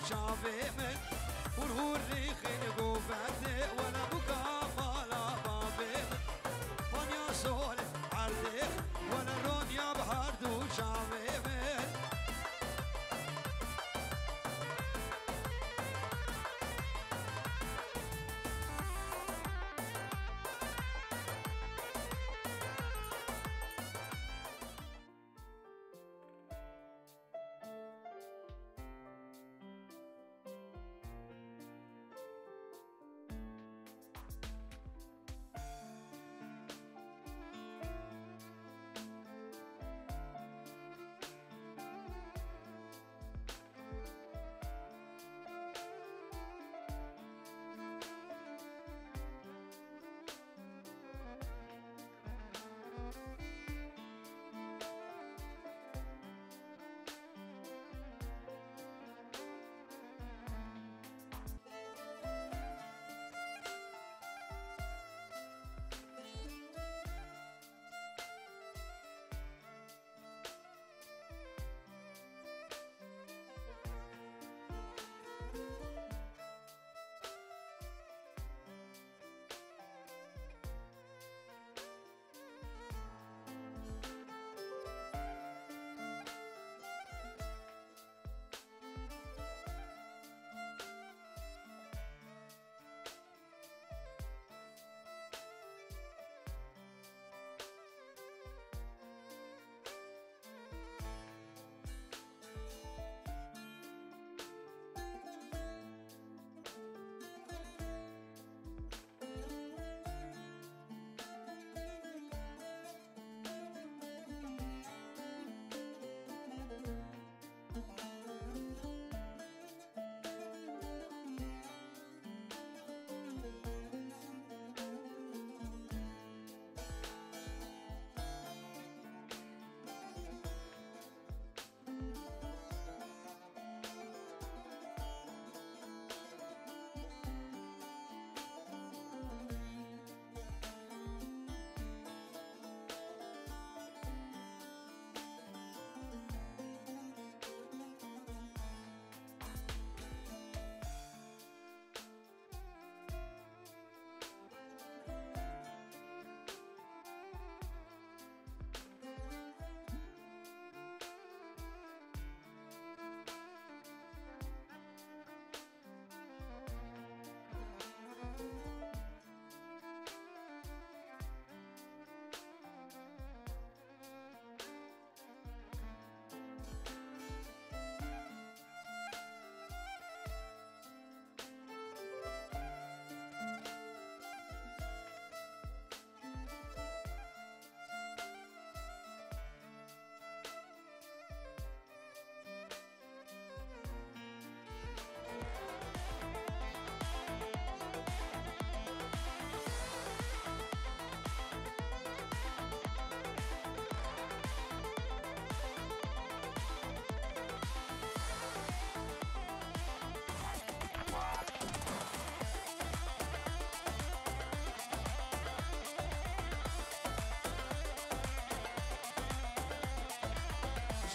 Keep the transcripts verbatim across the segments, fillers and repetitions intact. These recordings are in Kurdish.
Çavê min hûr hûr rîxîn govendê wele bûka mala bavê min. Panya sol erdê wele ronya bi her du çavê min.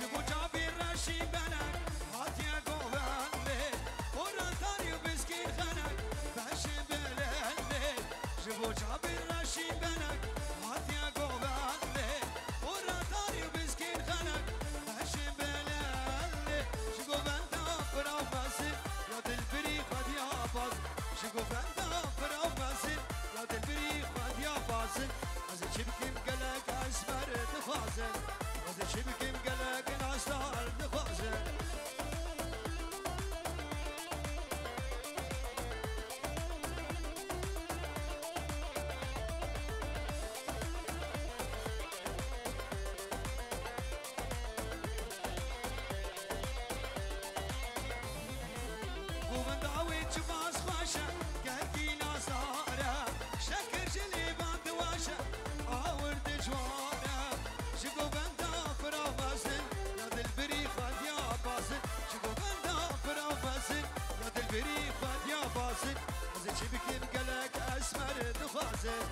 Ji bo çavî reşî belek hatiye govendê, ora tarî û biskî xelek beşê belendê. Ji bo çavî reşî belek hatiye govendê, ora tarî û biskî xelek beşê belendê. Ji govenda firaw mezin ya dilbirî xwediya bazin. Ji govenda firaw mezin ya dilbirî xwediya bazin. Ez ê çi bikim gelek esmer dixwazin. Ez ê çi bikim gelek nasdar dixwazin. Govenda wê çiqas xweş e, kekî nasar e, şekir ji lêvan diweş e, awir dijwar e. Ji govenda firav mezin, ya dilbirî xwediya bazin. Ji govenda firav mezin, ya dilbirî xwediya bazin. Ez ê çi bikim gelek esmer dixwazin.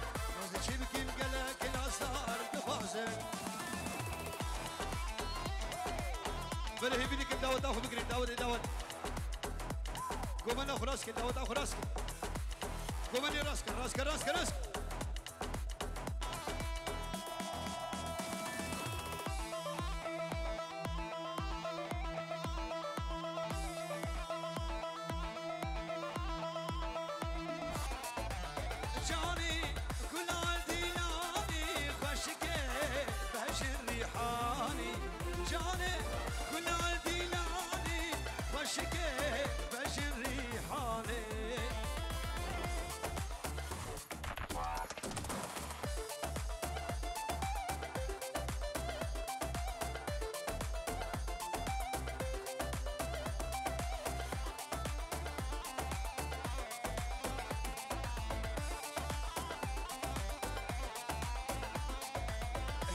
Ez ê çi bikim gelek nasdar dixwazin. Belê hêvî dikim dawet, dawet bigirin, dawet, dawet. Gomena xwe rast ke, daweta xwe rast ke. Gomenê rast ke, rast ke, rast ke, rast ke. Canê gula dîlanê xweşikê bejin rîhanê. Canê gula dîlanê xweşikê bejin rîhanê.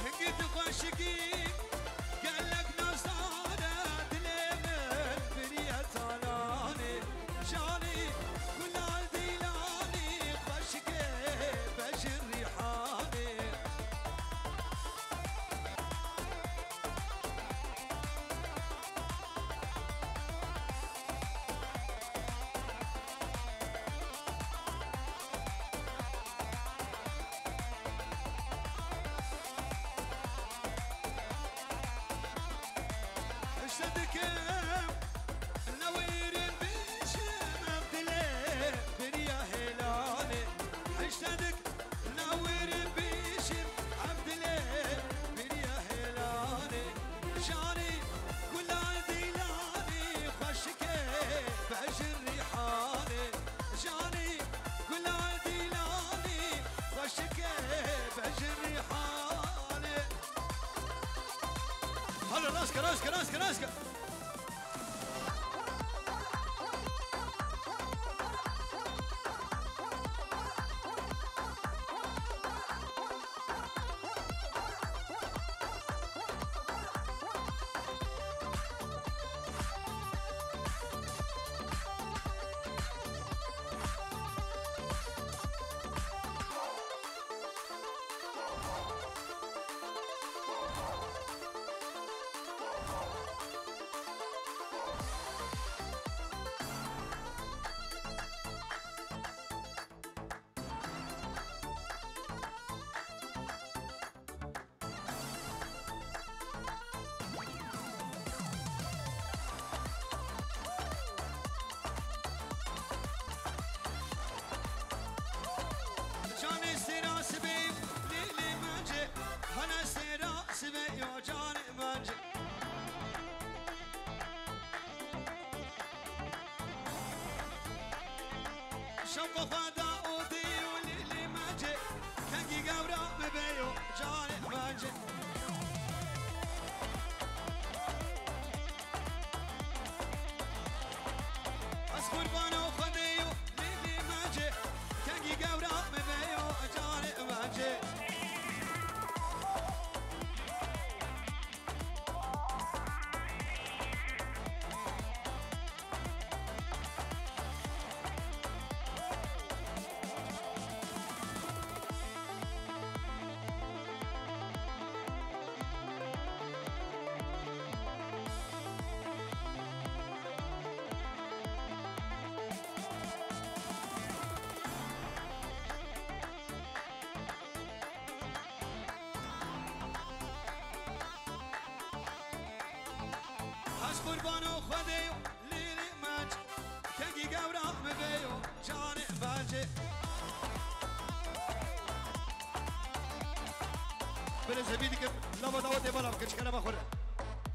Hingî tu xweşikî gelek nazane, dilê min biriye talanê. Canî gula dîlanî xweşikê bejin rîhanê. Hişte dikim, newêrin bêjim, ev dilê biriya hêlanê. Hişte dik, newêrin bêjim, ev dilê biriya hêlanê. Canî gula dîlanî xweşikê bejin rîhanê. Canî gula dîlanî xweşikê bejin rîhanê. Hadi rast ke, rast ke, rast ke, rast ke. Canê sêra sibê, lê lê mence, hana sêra sibê yo canê mence. Şewqo xwe da odê yo lê lê mence, kengî gewra me be yo canê mence. Ez qurbano Xwedê yo lê lê mence, kengî gewra me be yo canê mence. Ez qurbano Xwedê yo, lê lê mence, kengî gewra me be yo, canê mence. Belê zebî dikim, lava dawa tê bala bikin, çikere me xwere.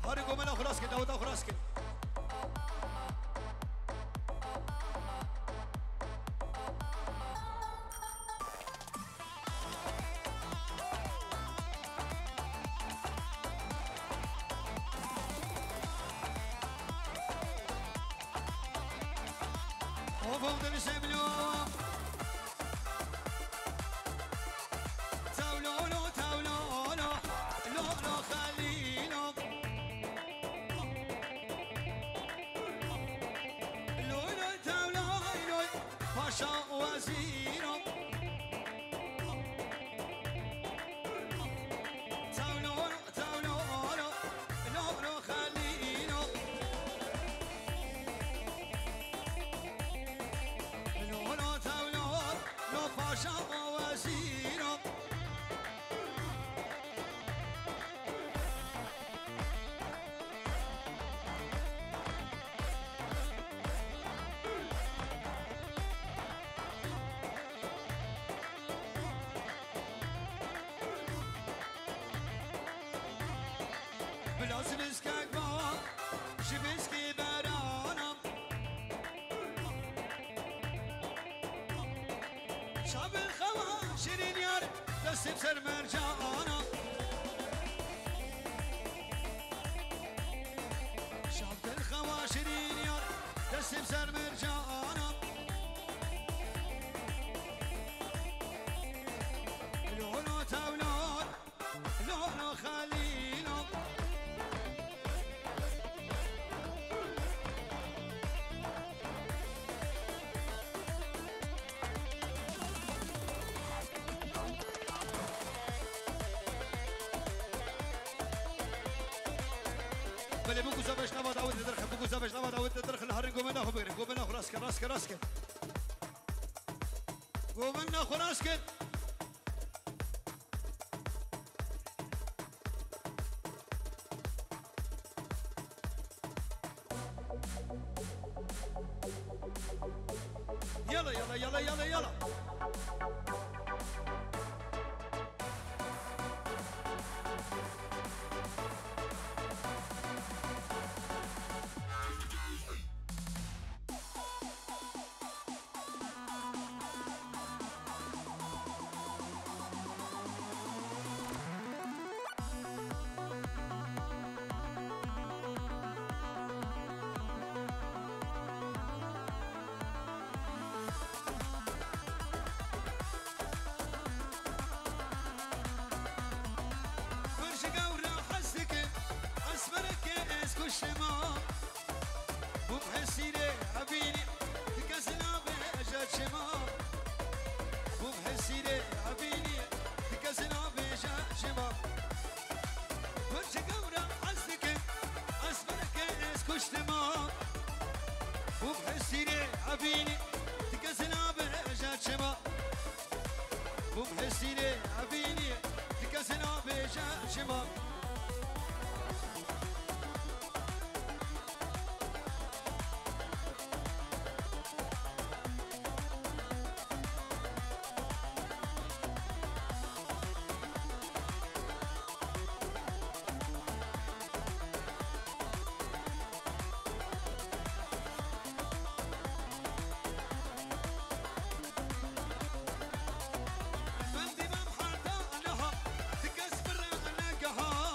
Harî gomena xwe rast ke, daweta xwe rast ke. Of, of, dil şemlo. Tawlo, lo, tawlo, lo, lo, lo, xelîlo. Loy, loy, tawlo, loy, paşa wezîro. Tawlo, tawlo, lo, lo, lo, xelîlo. Şama wezîro. Bila zibizkek ba, ji bizkî berana. Şabil xewa şirîn yar, destê ser mercana. Şabil xewa şirîn yar, destê ser mercana. Lolo tevlar. Lolo Xelîlo. Belê, biguza beş nava dawet dirxe, biguza beş nava dawet dirxe, li herin govenda xwe bigrin, govenda xwe rast ke, rast ke, rast ke. Govenda xwe rast ke. Yala, yala, yala, yala, yala. Birji gewra hez dike, ez mereke ez kuştima. Bûm hesîrê ebînî, ti kes nabêje çima. Bûm hesîrê ebînî, ti kes nabêje çima. Birji gewra hez dike, ez mereke ez kuştima. Bûm hesîrê ebînî, ti kes nabêje çima. Bûm hesîrê ebînî, ti kes nabêje çima. Bendî mem heta niha, ti kes bi re negeha.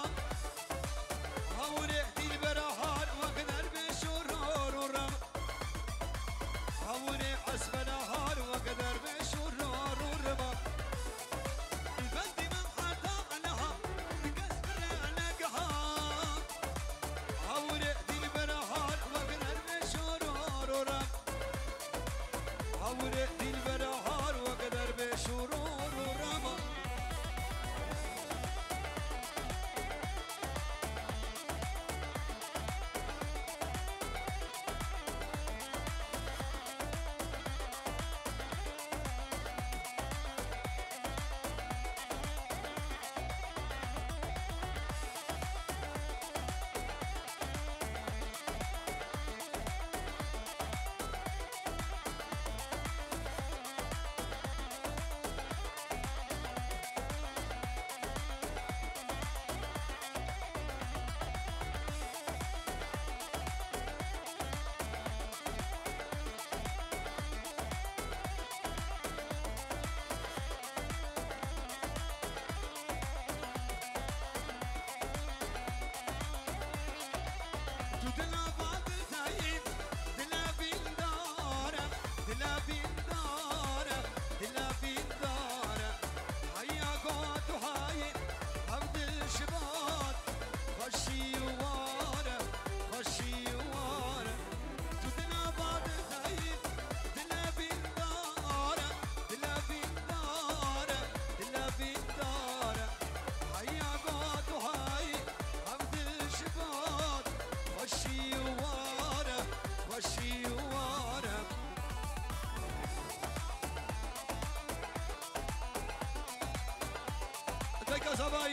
Kazabay,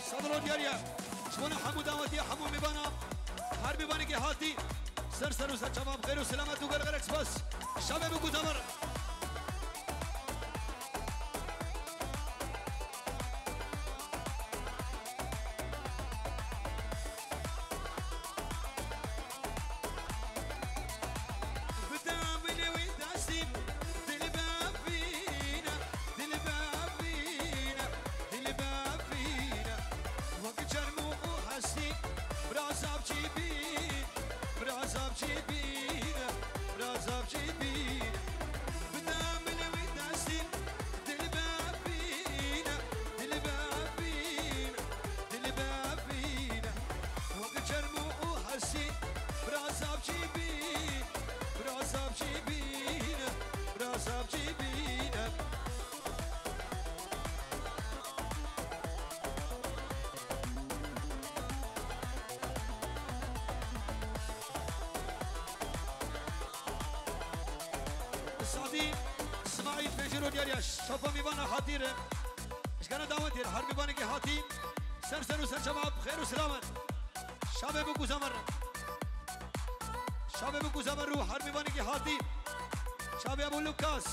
Sadro Diyarya, ji bona hemû dawetiya hemû mêvana, her mêvanekê hatî, ser ser û ser çavan bi xêr û selamet û gelek gelek spas. Şevê bi ku te mir. Bide min wî destî, dil bevîne, dil bevîne, dil bevîne. Wek çermû û hestî, bira zavcî bî, bira zavcî bîne, bira zavcî bîne. Bide min wî destî, dil bevîne, dil bevîne, dil bevîne. Wek çermû û hestî, bira zavcî bî, bira zavcî bîne, bira zavcî bîne. Sadî Smaîl Pêjiro Diyarya, şapa mîvana hatî re. Ji gana dawetê re, her mîvanekê hatî, ser ser û ser çava bi xêr û selamet. Şavê bi ku zemer re. Şavê bi ku zemer û her mîvanekê hatî. Şavê Ebû Lukas.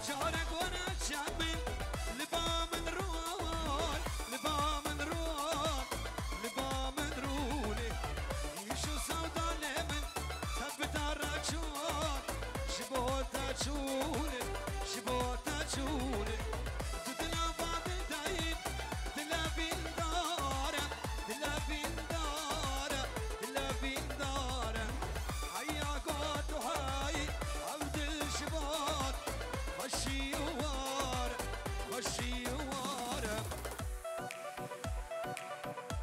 Carek were çem min, li ba min rûn, li ba min rûn, li ba min rûnê. Îşo sewda lê min, tev bi te re çûn, ji bo te çûnê, ji bo te çûnê. Tu dila ba dil deyî, dile bîndar e, dile bîndar e, dile bîndar e. Heya got û hey, ew dil ji bo te xweşî û war e, xweşî û war e.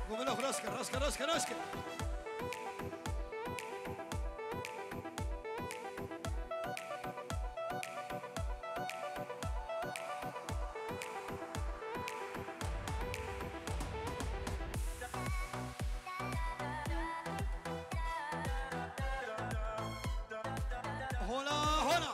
Gomela xwe rast ke, rast ke, rast ke, rast ke. Hola, hola.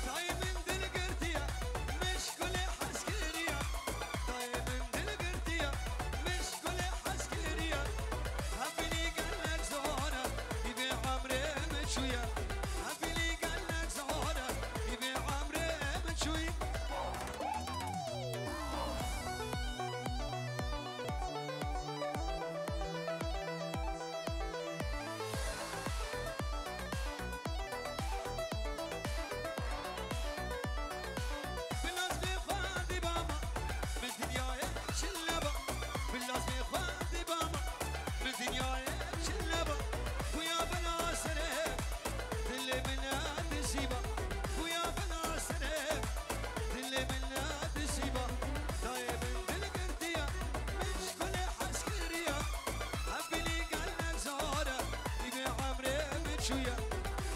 Dayê min dil girtiye, min ji kulê hez kiriye. Dayê min dil girtiye, min ji kulê hez kiriye. Hevîlî gelek zor e, îvê emrê min çûye. Hevîlî gelek zor e, îvê emrê min çûye. Bi lazmê xwe dibama, min dinyayê çile ba. Bi lazmê xwe dibama, min dinyayê çile ba. Xuya bela serê, dilê min nedizî ba. Xuya bela serê, dilê min nedizî ba. Dayê min dil girtiye, min ji kulê hez kiriye. Hevîlî gelek zor e, îvê emrê min çûye.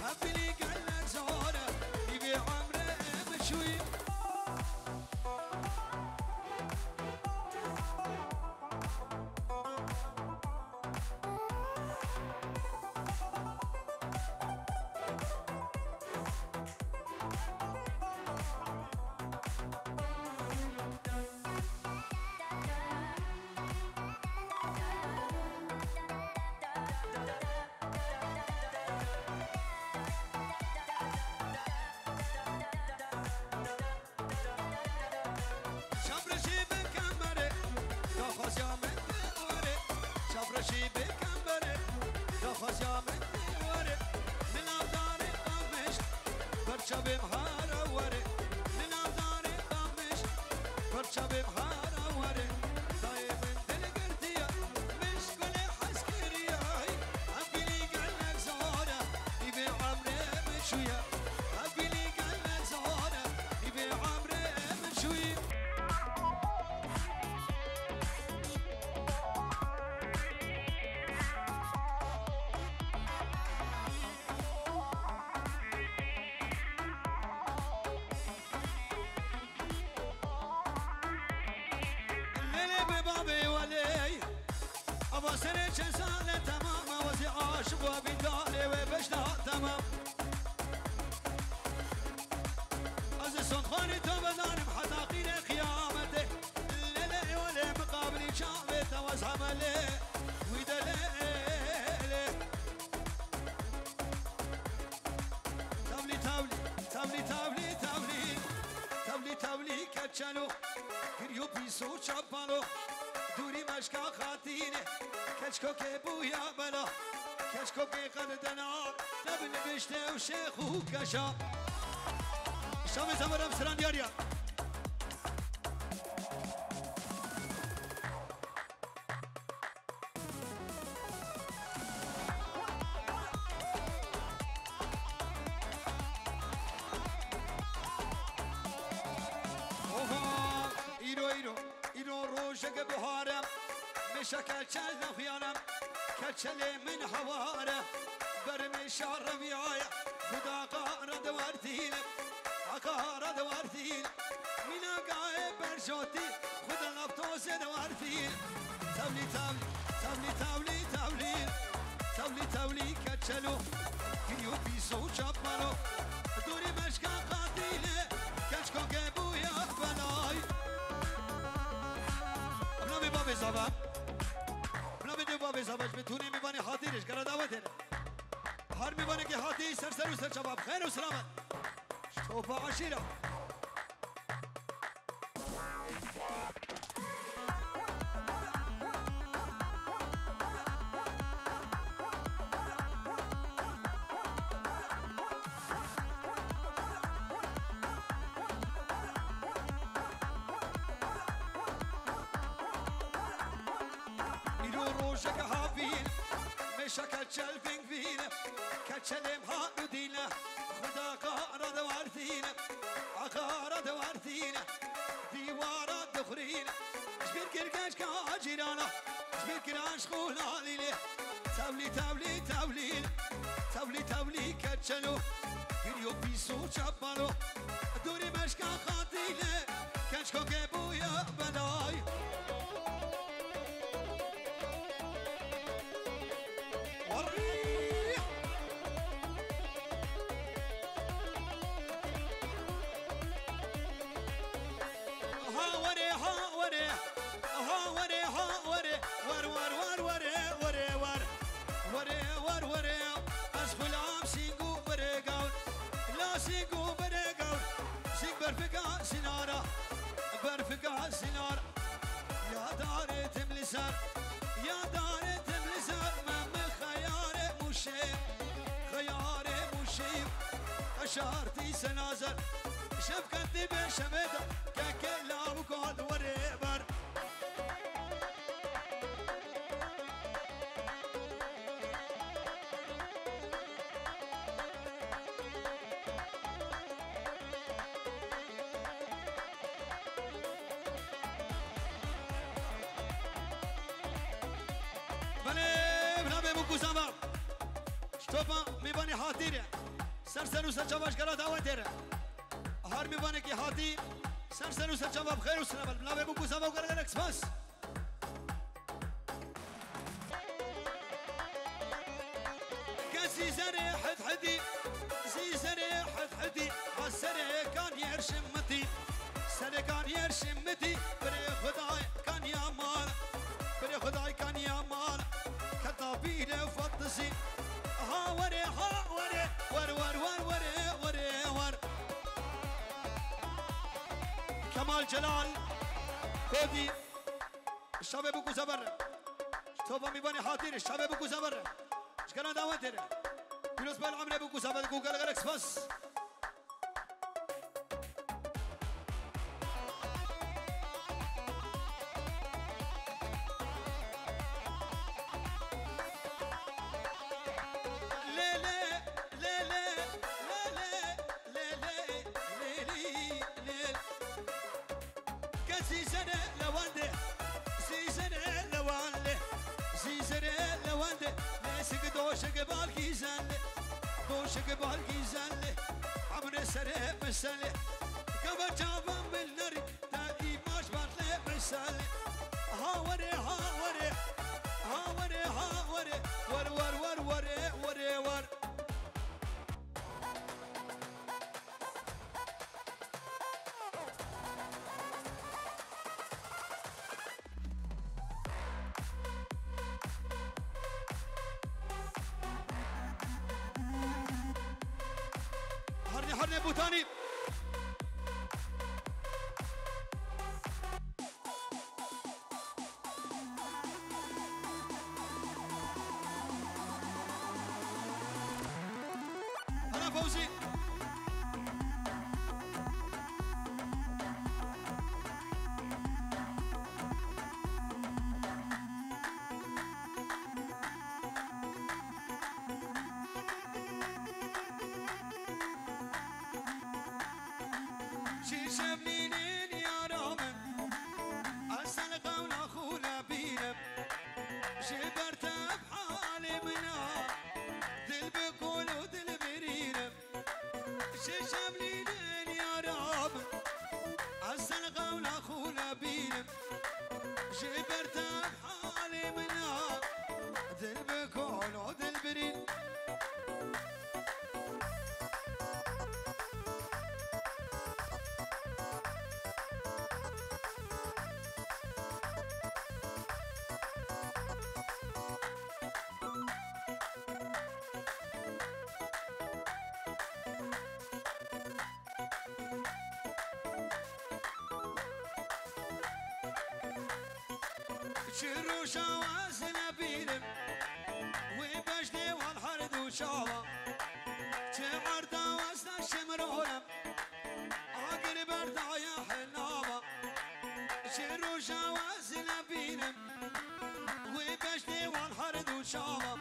Hevîlî gelek zor e, îvê emrê min çûye. Çavreşî bi kemerê, daxwaziya min tê warê. Çavreşî bi kemerê, daxwaziya min tê warê. Li navdarê bamêş, ber çavêm hara warê. Li navdarê bamêş, ber çavêm hara warê. Dayê min dil girtiye, min ji kulê hez kiriye. Hevîlî gelek zor e, îvê emrê Çûye, hevîlî gel me zor e, nîvê emrê min çûyî. Lê lê bê babê welê. Ava serê çend sal e temam e, wezî aşiq we bîn dalê wê beşna temam. Ez ê sondxanî to vedanim heta qîrê qiyametê. Lê lê welê miqabilî çavê te wez hemelê. Wî de lê lê. Tevlî, tevlî, tevlî, tevlî, tevlî. Tevlî, tevlî, keçelo. Giryo pîso çapalo. Dûrî meşka xatîne. Keçkokê bûya bela. Keçkokê qededena. Ne bi nibişte û şêx û keşa. Şamê zemeram siran diyar ya. Oha, îro, îro, îro rojeke bihar e. Meşa keçel nexuyane, keçelê min hewar e. Berê meşa reviyaye, xuda qara de wertîne. Aqara de wertîl, mîna gayê berjotî, xuda laftozê de wertîl. Tevlî, tevlî, tevlî, tevlî, tevlî. Tevlî, tevlî, keçelo, giyo pîso çapelo. Dûrî meşka qatîle, keçko gebûya belay. Bila bê babê zava. Bila bê dê babê zava, ji bê tûnê mêvanê hatî re, ji gera dawetê re. Her mêvanekê hatî, ser ser û ser çava, bi xêr û selamet. Topa aşîra. Îro rojeke havîn, meşeke çelvîn vîn, keçelêm ha û dîne, xuda qara de werdîne, a qara de werdîne, dîwara dixurîne, ji bîr kir keçka cîrana, ji bîr kir aşq û lalîne, tevlî, tevlî, tevlî, tevlî, tevlî, keçelo, giriyo pîso çapalo, dûrî meşka xatîne, keçko gebûya belay. Ha were, ha were, ha were, ha were, wer, wer, wer, were, were, wer. Were, wer, were, ez xulam sîngo bere gawr, la sîngo bere gawr, sîng berfika sinara, berfika sinara. Ya darê tim li ser, ya darê tim li ser, me, me xeyarê mûşê, xeyarê mûşê, eşartî senazer, şefketî be şevê de, keke law kol were ber. Belê, bila bê bû ku zava. Ji topa mêvanê hatî re. Ser ser û ser çava ji gera dawetê re. Her mêvanekî hatî. Ser ser û ser çava bi xêr û selamet. Bila bê bû ku zava û gelek gelek spas. Ke zîzerê hidhidî, zîzerê hidhidî, ha serê kan yer şimitî, serê kan yer şimitî, birê Xuday kan ya mal, birê Xuday kan ya mal, keta pîre fatizî. Ha were, ha were, wer, wer, wer, were, were, wer. Kemal Celal, Kodî. Şavê bû ku zeber. Topa mîvanê hatî re, şavê bû ku zeber. Ji gera dawetê re. Pîroz bel emrê bû ku zeber, ku gelek gelek spas. Lê lê, lê lê, lê Şeke bal gîzelê, bo şeke bal gîzelê, emre serê miselê. Gava çavan bilneri, ta îmaş batlê miselê. Ha were, ha were, ha were, ha were, wer, wer, wer, were, were, wer. Hernê, hernê Bûtanî. Hana Fewzî. Şîşevlînên yara min, ez ser qewla xwe nebînim. Ji ber te ev halê min a, dil bi kol û dil birînim. Şişevlî dinyara min, ez ser qewla xwe nebînim. Ji ber te halê min a, dil bi kol û dil birîn. Çi roja wez nebînim, wê beşdê wan her du çawa. Çi erda wez neşim ronem, agir berdaye hinava. Çi roja wez nebînim, wê beşdê wan her du çawa.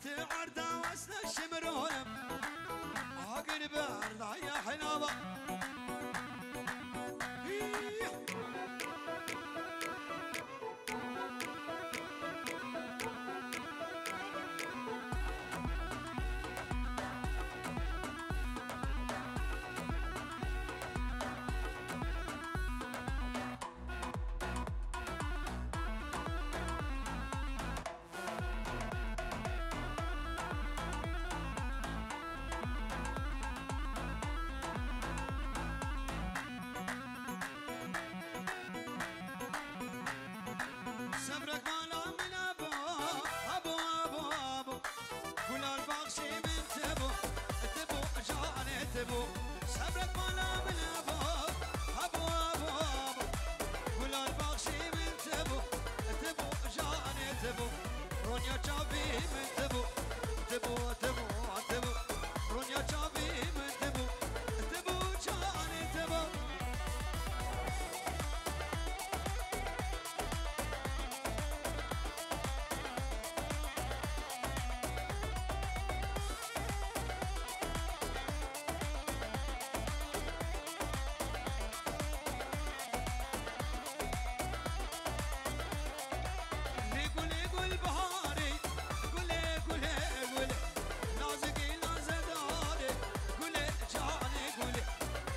Ti erda wes neşim ronem, agir berdaye hinava. Sebrek mala min abo, abo, abo, abo. Gulan baxşî min tibû, tibû, canê tibû. Sebrek mala min abo, abo, abo, abo. Gulan baxşî min tibû, tibû, canê tibû. Ronya çavî min tibû, tibû, tibû, tibû. Ronya çavî min tibû, tibû, canê tibû. Lê gulê gulbaharê, gulê, gulê, gulê. Nazikê nazedarê, gulê, canê gulê.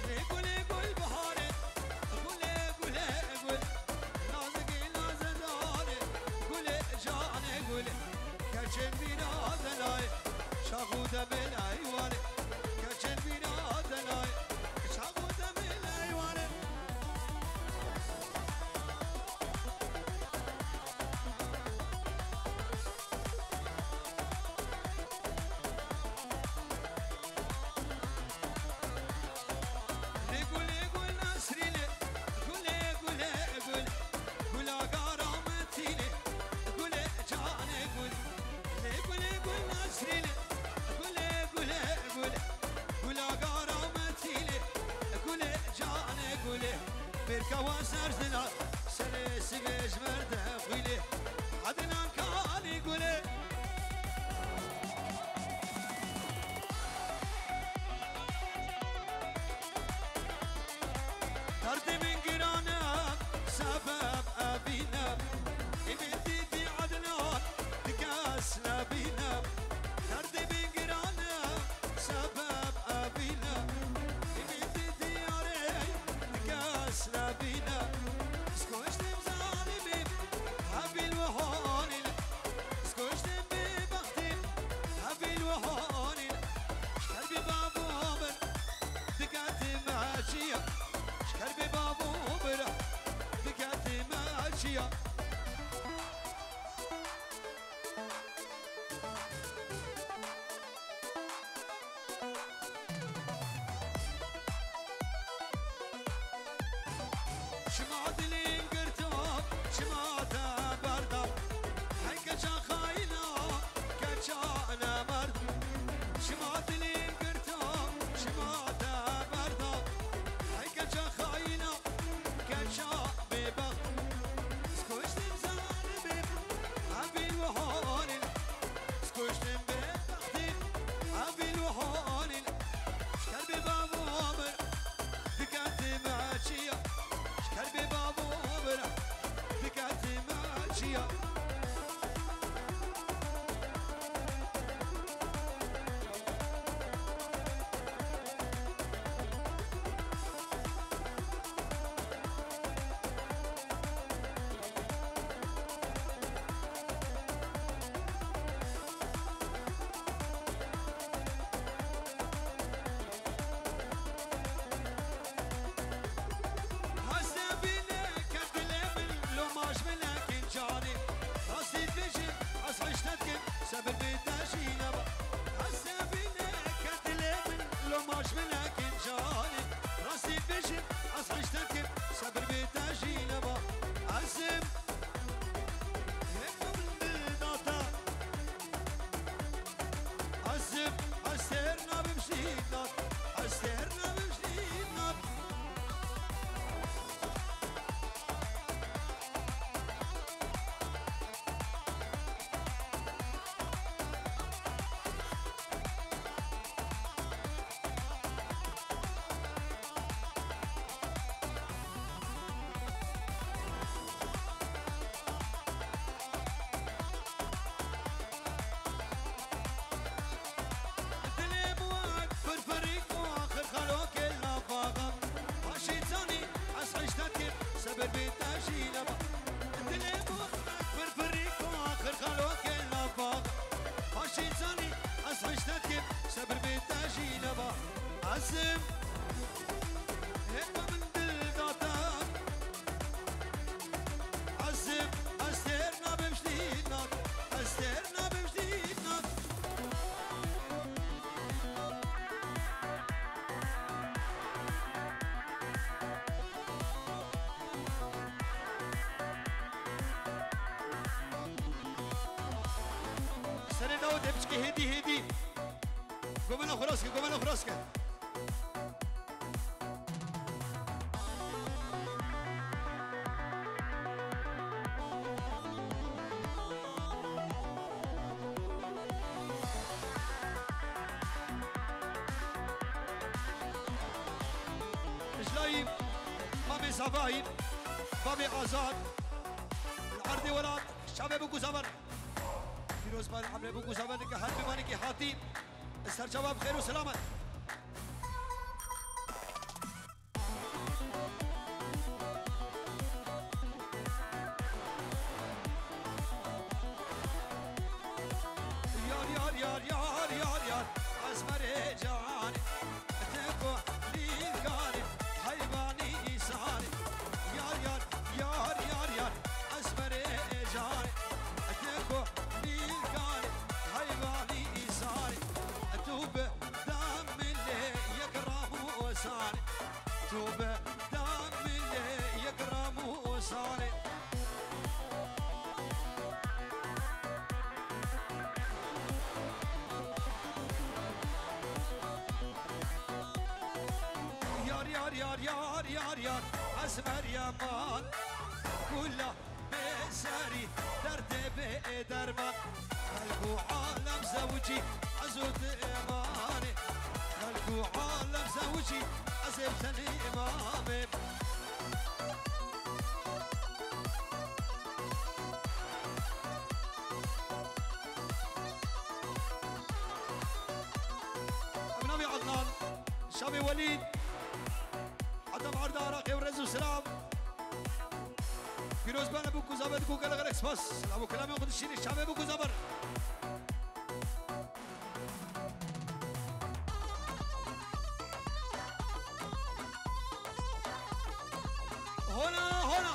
Lê gulê gulbaharê, gulê, gulê, gulê. Nazikê nazedarê, gulê, canê gulê. Keçên bîra delayê, çax û demê leywanê. Keçên bîra delayê, çax û demê leywanê. Lê gulê gul Nesrînê, gulê, gulê, gul. Gula gara min tînê, gulê, canê gul. Lê gulê gul Nesrînê, gulê, gulê, gul. Gula gara min tînê, gulê, canê gulê. Mêrka wan ser dila, serê sivê ji merde xwînê. Ednan Kanî gulê. Derdê min giran e, sebeb evîn e. Ê min dîtî Ednan, ti kes nebîne. çiya. Çima dilê girta, çima te berda? Hey keça xayna, keça nemerd. Çima dilê girta, çima te berda? Hey keça xayna, keça bêbext. Kuştim zalimim, evîl û halîl. Kuştim bêbextî, evîl û halîl. Şker bê bavo min, diketî me çiya. Şker bê bavo min, diketî me çiya. Heste bîne ke dilê min, loma ji min nekin canê. Rastî dibêjim, ez hişte dikim, sebir bê te jî neba. Heste bîne ke dilê min, loma ji min nekin canê. Rastî dibêjim, ez hişte dikim, sebir bê te jî neba. Ez im, hêka min dil da te. Ez im, ez têr nabim jî nat. Ez têr nabim jî nat. Dilê min wek firfirîk û xirxalokê li nav baxa. Paşî zanî ez hişte dikim, sebir bê te jî neba. Dilê min wek firfirîk û xirxalokê li nav baxa. Paşî zanî ez hişte dikim, sebir bê te jî neba. Ez im, hêka min dil da te. Ez im, ez têr nabim ji dînan, ez têr nabim ji dînan. Serê Dawid, hê piçkê hêdî hêdî. Govela xwe rast ke, govela xwe rast ke. Ji layî Mamê Zavayî, Babê Azad, li erdê welat, çavê bû ku zavan. Pîroz be Emre bû ku zavan dike her mêvanekî hatî. Serçava bi xêr û selamet. Yar, yar, yar, yar, yar, yar, ez merê canê, te ku nîganê, heyvanî îsanê. Yar, yar, yar, yar, yar, ez merê canê, te ku nîganê, heyvanî îsanê. Tu bi Damilê yek ramûsanê, tu bi damilê yek ramûsanê. Yar, yar, yar, yar, yar, yar, ez Meryem an, kula bê serî derdê bê derman. Xelk û alem zewicî, ez û tu îmanê. Xelk û alem zewicî, ez ê bi tenê îmamê. Em navê Adnan, Şavê Welîd, Edem Arda Araqê û rez û silam. Pîroz bene bû ku zaber, ku gelek gelek spas. Selam û kelamê xwe dişînî, çavê bû ku zaber. Hona, hona.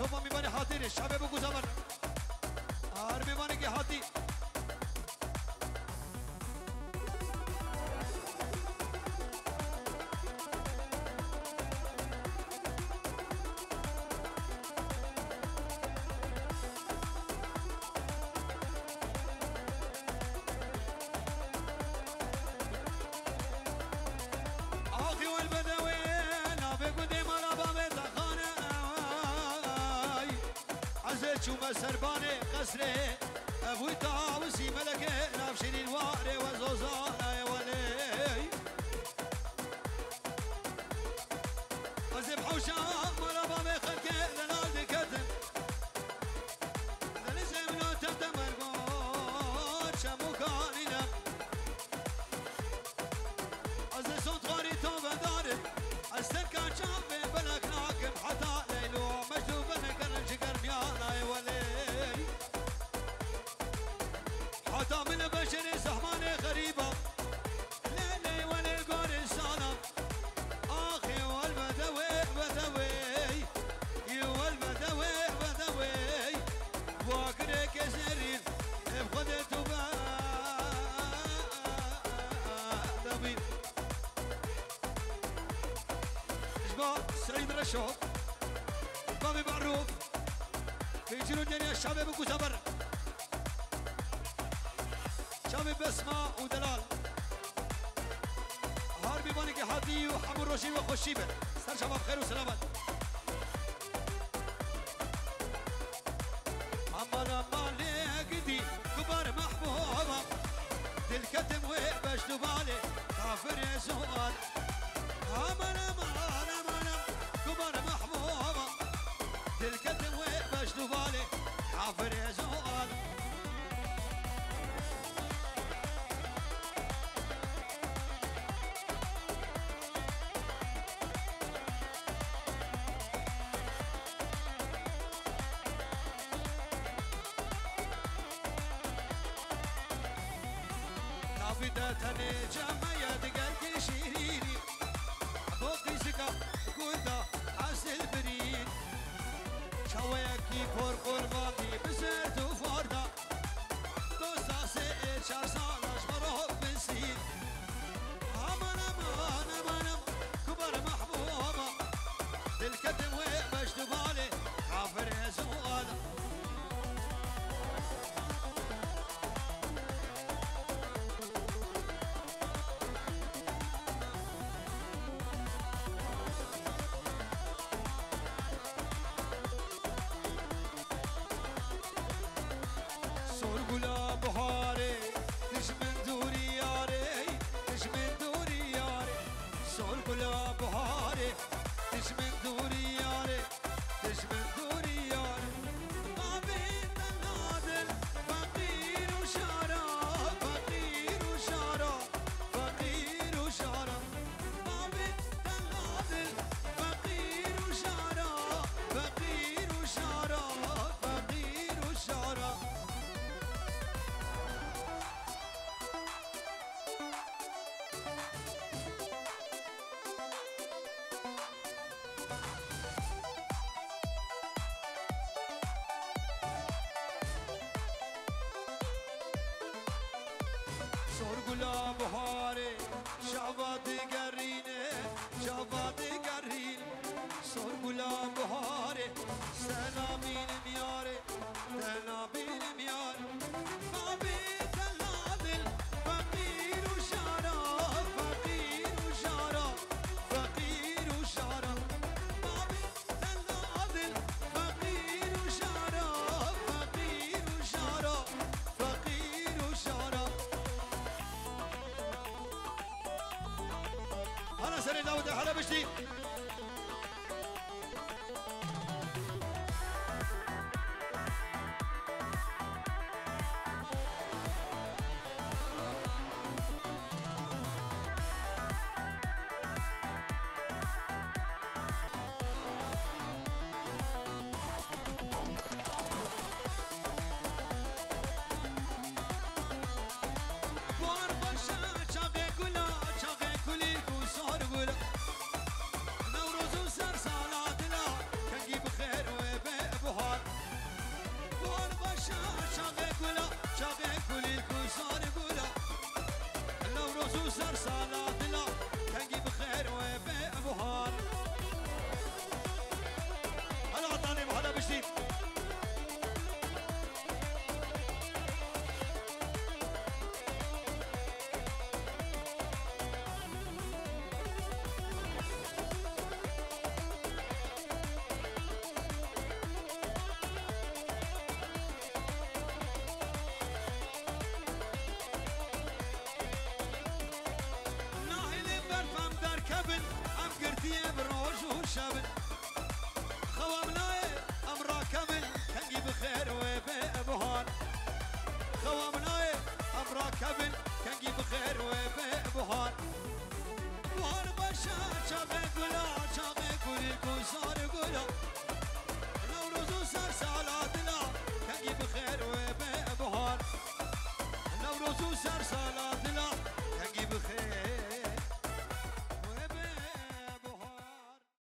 Topa mîvanê hatî rê, şavê bû guza ver. Her mîvanekî hatî. Axî wel bedewê, navê gundê mala bavê te xane. Ay, ez ê çûme serbanê qesrê, ev wî tawizî melekê, navşînîn warê we zozanayê welê. Ez ê bi hewşa mala bavê xelkê delal diketim. Denizê min o temtem ergo çemûkanî ne. Ez ê zont xwarî to vedarim. Ez terka çavê belek nakim. Heta Leylo Mecnû bene gelin ciger miyanayê welê. Heta min beşerê zehmanê xerîba. Lê lê welê gorê sana. Axê wel bedewê, bedewê. Yê wel bedewê, bedewê. Wa girêkê zerîn, ev xwedê tu be. Debî. Ji bo Seîd Reşo, Bavê Marûf, Fêcîn û Derya şavê bi guza ber. Çavê Besma û Delal. Har mîvanekî hatî û hemû rojên we xweşî be. Ser çava bi xêr û selamet. Aman aman lê gidî, kubar mehbûba. Dil ketim wê beş du balê, kafirê zual. Aman aman aman, kubar mehbûba. Dil ketim wê beş du balê, kafirê zual. Navî te tenê cem heye diger kê şîrînî. Bo qîzika gunda esil birîn. Çaweyekî kor qurbanî bi zerd û farda. Dosta sê ê çar sala ji mirov bisîn. Aman, aman, aman, aman, kubar mehbûba. Dil ketim wê beş du balê, kafirê zual. Sor gula buharê, dijmin dûrî yarê, dijmin dûrî yarê. Sor gula buharê, dijmin dûrî yarê, dijmin dûrî yarê. Bavê te nadil, feqîr û şara, feqîr û şara, feqîr û şara. Bavê te nadil, feqîr û şara, feqîr û şara, feqîr û şara. Sor gula buharê, şava digerîne, şava digerîne. Sor gula buharê, te namînim yarê, te namînim yarê. Bavê te nadil, feqîr û şara, feqîr û şara, feqîr û şara. Bavê Te nadil, feqîr û şara, feqîr û şara, feqîr û şara. Hala serê Dawidê, hala biştî. Bar baş e, çaxê gula, çaxê kulî ku sor gula. Ser sala dila, kengî bi xêr wê be buhar. Hela tanê, hela biştî. Nahêlê berf em derkevin, em girtiyê bi roj û şevin. Xewa min nayê em rakevin, kengî bi xêr wê be buhar. Xewa min nayê em rakevin, kengî bi xêr wê be buhar. Buhar beşa çavê gula